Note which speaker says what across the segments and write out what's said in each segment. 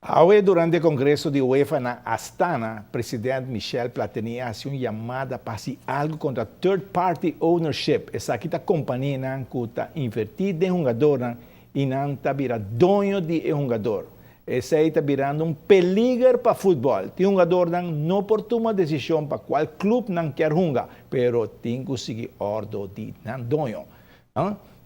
Speaker 1: Awe durante Congreso di UEFA na Astana, presidente Michel Platini a haci un yamada pa haci algo contra third party ownership. Esaki ta companianan cu ta inverti den hungadornan y nan ta bira doño di e hungador. Esey ta birando un peliger pa futbol. Tin hungadornan no por tuma decision pa cual club nan kier hunga, pero tin cu sigui ordo di nan doño.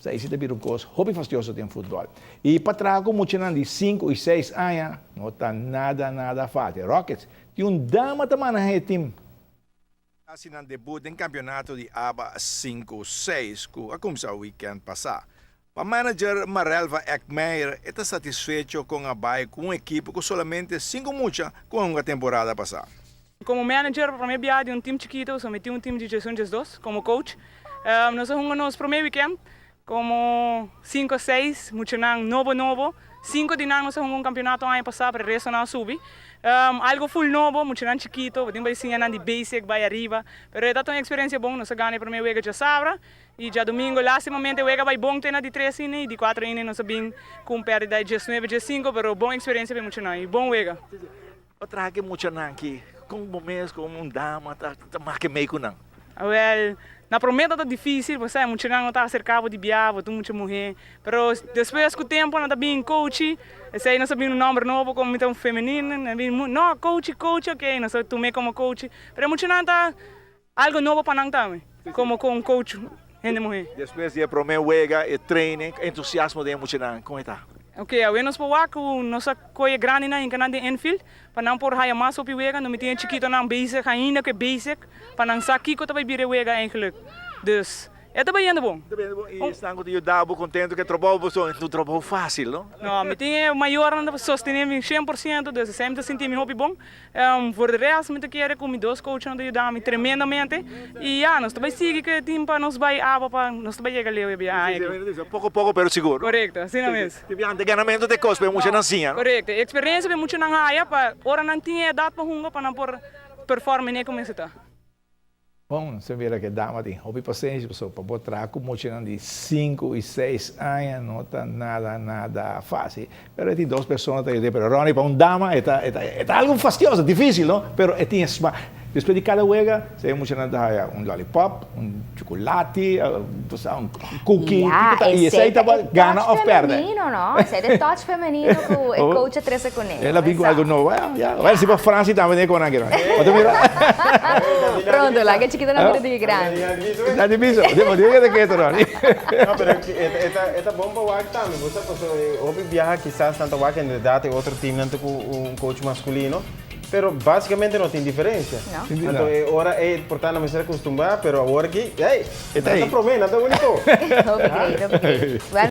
Speaker 1: Esey si ta bira un cos hopi fastioso den futbol. Y pa traha cu muchanan di 5 y 6 aña no ta nada nada facil. Rockets tin un dama ta maneha e team. Haci nan debut den campeonato di ABA 5-6 cu a cuminsa weekend pasa. Pa manager Marelva Eckmeijer e ta satisfecho con a bay cu un ekipo cu solamente 5 mucha cu a hunga temporada pasa.
Speaker 2: Como manager, pa prome biaha di un team chikito, so mi tin un team di 11, 12 como coach. Nos a hunga nos prome weekend como 5 6 muchanan nobo nobo. Cinco di nan nos a hunga un campeonato aña pasa, pero e resto nan a subi. Algo full nobo, muchanan chikito, bo tin bay siña nan di basic bay ariba. Pero e ta un experiencia bon, nos a gana e prome wega diasabra y diadomingo lastimamente wega bay bon te na di 3 inning y di 4 inning nos a bin cu un perdida di 19 15, pero bon experiencia pa e muchanan y bon wega.
Speaker 3: Pa traha ku e muchanan aki, kon bo mes komo un dama ta make mei ku nan?
Speaker 2: Awel, na promé ta difísil, pasobra e muchanan no ta aserká bo di bia, bo ta un mucha muhé. Pero despues ku tempu nan ta bin coachi, esei nos a bin un nòmber nobo komo mi ta un femenino, nan bin, no, coachi, coachi, ok, nos a tum'é komo coachi. Pero e muchanan ta algo nobo pa nan tambe, komo ku un coach hende muhé.
Speaker 3: Despues di e promé wega, e training, entusiasmo den e muchanan, kon e ta?
Speaker 2: Ok, awe nos por wak ku nos a kohe grandinan hinka nan den infield pa nan por haya mas hopi wega. No mi tin e chikitonan bezig ainda ku e basic pa nan sa kiko ta bai bira e wega eigenlijk. Dus e ta bai yendo bon.
Speaker 3: Ta bai yendo bon. I esnan ku ta yuda bo kontentu ku e trabou pasobra no ta un trabou fásil, no?
Speaker 2: No, mi tin e mayornan ta sostené mi 100%, dus esei mi ta sinti mi hopi bon. Voor de rest mi ta kere ku mi dos coachnan ta yuda mi tremendamente y ya nos ta bai sigui ku e team pa nos bai aba pa nos ta bai yega leu e bia aña aki.
Speaker 3: Poko poko pero sigur.
Speaker 2: Korekto, asina mes.
Speaker 3: Tin bia ante ganamentu ta e kos pa e muchanan siña, no?
Speaker 2: Korekto, e eksperensia pa e muchanan haya pa ora nan tin e edat pa hunga pa nan por perform mene ku mester ta.
Speaker 1: Bon, se mira ku e dama tin hopi pasenshi pasobra pa bo traha ku muchanan di 5 i 6 aña no ta nada nada fásil. Pero e tin dos persona ta yud'é, pero Ronnie pa un dama e ta e ta e ta algu fastioso, difísil no, pero e tin e smak. Despues di kada wega, se e muchanan ta haya un lollipop, un chukulati, bo sa un cookie,
Speaker 4: Ya,
Speaker 1: kiko ta, i
Speaker 4: esei
Speaker 1: esei
Speaker 4: ta
Speaker 1: ta
Speaker 4: e
Speaker 1: gana
Speaker 4: touch
Speaker 1: òf pèrdè.
Speaker 4: femenino, no? Esei ta e touch femenino ku e coach a trese kuné.
Speaker 1: El a bin ku algu nobo, bueno, ya. Bueno, si pa Franci tambe den e konan aki, Ronnie. Bo ta mira?
Speaker 4: Pronto, laga e chikitonan bira di grandi.
Speaker 1: Dadi biso, bo tin ke ta ketu, Ronnie.
Speaker 5: No, pero e ta bon pa wak tambe, bo sa, pasobra hopi biaha kisas nan ta wak inderdat e otro teamnan ta ku un coach maskulino. Pero basicamente no tin diferencia.
Speaker 4: No.
Speaker 5: Anto e ora ey por ta nan mester acostumba, pero awor aki, ey,
Speaker 1: E ta
Speaker 5: nan ta
Speaker 1: ey.
Speaker 5: prome, nan ta unico.
Speaker 4: Hopi great, hopi great. Well.